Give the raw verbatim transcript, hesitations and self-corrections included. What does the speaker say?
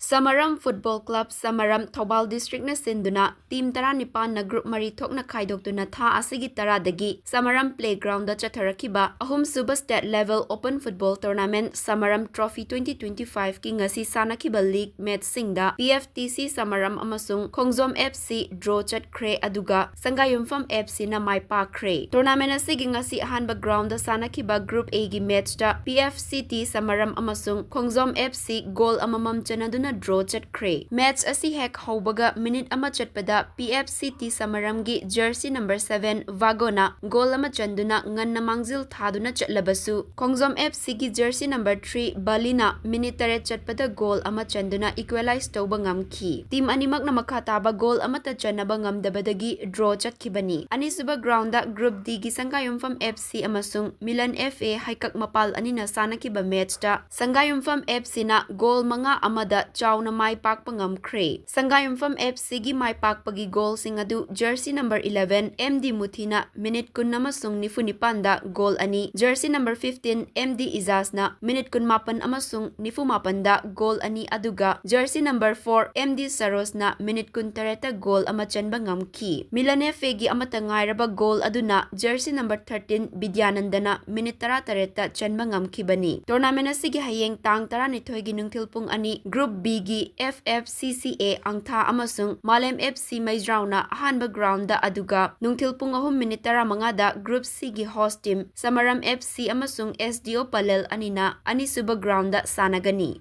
ꯁꯃꯔꯝ football club ꯁꯃꯔꯝ, Thoubal ꯗꯤꯁꯇ꯭ꯔꯤꯛꯅ ꯁꯤꯟꯗꯨꯅ team ꯇꯔꯥꯅꯤꯄꯥꯟꯅ group ꯃꯔꯤ ꯊꯣꯛꯅ ꯈꯥꯏꯗꯣꯛꯇꯨꯅ ꯊꯥ ꯑꯁꯤꯒꯤ ꯇꯔꯥꯗꯒꯤ ꯁꯃꯔꯝ ꯄ꯭ꯂꯦꯒ꯭ꯔꯥꯎꯟꯗ ꯆꯠꯊꯔꯛꯈꯤꯕ ꯑꯍꯨꯝꯁꯨꯕ state level open football tournament Samaram trophy twenty twenty-five ꯀꯤ ꯉꯁꯤ ꯁꯥꯟꯅꯈꯤꯕ ꯂꯤꯒ ꯃꯦꯆꯁꯤꯡꯗ P F T C Samaram ꯑꯃꯁꯨꯡ ꯈꯣꯡꯖꯣꯝ F C ꯗ꯭ꯔꯣ ꯆꯠꯈ꯭ꯔꯦ, ꯑꯗꯨꯒ ꯁꯪꯒꯥꯌꯨꯝꯐꯝ F C ꯅ ꯃꯥꯏ ꯄꯥꯛꯈ꯭ꯔꯦ꯫ ꯇꯣꯔꯅꯥꯃꯦꯟꯠ ꯑꯁꯤꯒꯤ ꯉꯁꯤ ꯑꯍꯥꯟꯕ ꯒ꯭ꯔꯥꯎꯟꯗ ꯁꯥꯟꯅꯈꯤꯕ ꯒ꯭ꯔꯨꯞ A ꯒꯤ ꯃꯦꯆꯇ P F C T ꯁꯃꯔꯝ ꯑꯃꯁꯨꯡ ꯈꯣꯡꯖꯣꯝ F C ꯒꯣꯜ ꯑꯃꯃꯝ ꯆꯟꯅꯗꯨꯅ ꯗ꯭ꯔꯣ ꯆꯠꯈ꯭ꯔꯦ꯫ ꯃꯦꯆ ꯑꯁꯤ ꯍꯦꯛ ꯍꯧꯕꯒ ꯃꯤꯅꯤꯠ ꯑꯃ ꯆꯠꯄꯗ P F C T ꯁꯃꯔꯝꯒꯤ ꯖꯔꯁꯤ ꯅꯝꯕꯔ seven ꯚꯥꯒꯣꯅ ꯒꯣꯜ ꯑꯃ ꯆꯟꯗꯨꯅ ꯉꯟꯅ ꯃꯥꯡꯖꯤꯜ ꯊꯥꯗꯨꯅ ꯆꯠꯂꯕꯁꯨ, ꯈꯣꯡꯖꯣꯝ F C ꯒꯤ ꯖꯔꯁꯤ ꯅꯝꯕꯔ three ꯕꯂꯤꯅ ꯃꯤꯅꯤꯠ ꯇꯔꯦꯠ ꯆꯠꯄꯗ ꯒꯣꯜ ꯑꯃ ꯆꯟꯗꯨꯅ ꯏꯀ꯭ꯋꯦꯂꯥꯏꯖ ꯇꯧꯕ ꯉꯝꯈꯤ꯫ ꯇꯤꯝ ꯑꯅꯤꯃꯛꯅ ꯃꯈꯥ ꯇꯥꯕ ꯒꯣꯜ ꯑꯃꯠꯇ ꯆꯟꯅꯕ ꯉꯝꯗꯕꯗꯒꯤ ꯗ꯭ꯔꯣ ꯆꯠꯈꯤꯕꯅꯤ꯫ ꯑꯅꯤꯁꯨꯕ ꯒ꯭ꯔꯥꯎꯟꯗ ꯒ꯭ꯔꯨꯞ D ꯒꯤ ꯁꯪꯒꯥꯌꯨꯝꯐꯝ F C ꯑꯃꯁꯨꯡ ꯃꯤꯂꯟ F A ꯍꯩꯀꯛ ꯃꯄꯥꯜ ꯑꯅꯤꯅ ꯁꯥꯟꯅꯈꯤꯕ ꯃꯦꯆꯇ ꯁꯪꯒꯥꯌꯨꯝꯐꯝ F C ꯅ ꯒꯣꯜ ꯃꯉꯥ ꯑꯃꯗ ꯆꯥꯎꯅ ꯃꯥꯏ ꯄꯥꯛꯄ ꯉꯝꯈ꯭ꯔꯦ꯫ ꯁꯪꯒꯥꯌꯨꯝꯐꯝ F C ꯒꯤ ꯃꯥꯏ ꯄꯥꯛꯄꯒꯤ ꯒꯣꯜꯁꯤꯡ ꯑꯗꯨ jersey number eleven M D ꯃꯨꯊꯤꯅ ꯃꯤꯅꯤꯠ ꯀꯨꯟ ꯑꯃꯁꯨꯡ ꯅꯤꯐꯨ ꯅꯤꯄꯥꯟꯗ ꯒꯣꯜ ꯑꯅꯤ, jersey number fifteen M D ꯏꯖꯥꯖꯅ ꯃꯤꯅꯤꯠ ꯀꯨꯟꯃꯥꯄꯟ ꯑꯃꯁꯨꯡ ꯅꯤꯐꯨ ꯃꯥꯄꯟꯗ ꯒꯣꯜ ꯑꯅꯤ, ꯑꯗꯨꯒ jersey number four M D ꯁꯔꯣꯖꯅ ꯃꯤꯅꯤꯠ ꯀꯨꯟꯇꯔꯦꯠꯇ ꯒꯣꯜ ꯑꯃ ꯆꯟꯕ ꯉꯝꯈꯤ꯫ ꯃꯤꯂꯟ F A ꯒꯤ ꯑꯃꯠꯇ ꯉꯥꯏꯔꯕ ꯒꯣꯜ ꯑꯗꯨꯅ ꯖꯔꯁꯤ ꯅꯝꯕꯔ thirteen ꯕꯤꯗ꯭ꯌꯥꯅꯟꯗꯅ ꯃꯤꯅꯤꯠ ꯇꯔꯥꯇꯔꯦꯠꯇ ꯆꯟꯕ ꯉꯝꯈꯤꯕꯅꯤ꯫ ꯇꯣꯔꯅꯥꯃꯦꯟꯠ ꯑꯁꯤꯒꯤ ꯍꯌꯦꯡ ꯇꯥꯡ ꯇꯔꯥꯅꯤꯊꯣꯏꯒꯤ ꯅꯨꯡꯊꯤꯜ ꯄꯨꯡ ꯑꯅꯤ ꯒ꯭ꯔꯨꯞ B ꯒꯤ F F C C A ꯑꯪꯊꯥ ꯑꯃꯁꯨꯡ ꯃꯥꯂꯦꯝ F C ꯃꯩꯖ꯭ꯔꯥꯎꯅ ꯑꯍꯥꯟꯕ ꯒ꯭ꯔꯥꯎꯟꯗ, ꯑꯗꯨꯒ ꯅꯨꯡꯊꯤꯜ ꯄꯨꯡ ꯑꯍꯨꯝ ꯃꯤꯅꯤꯠ ꯇꯔꯥꯃꯉꯥꯗ ꯒ꯭ꯔꯨꯞ C ꯒꯤ ꯍꯣꯁ ꯇꯤꯝ ꯁꯃꯔꯝ F C ꯑꯃꯁꯨꯡ S D O ꯄꯂꯦꯜ ꯑꯅꯤꯅ ꯑꯅꯤꯁꯨꯕ ꯒ꯭ꯔꯥꯎꯟꯗ ꯁꯥꯟꯅꯒꯅꯤ꯫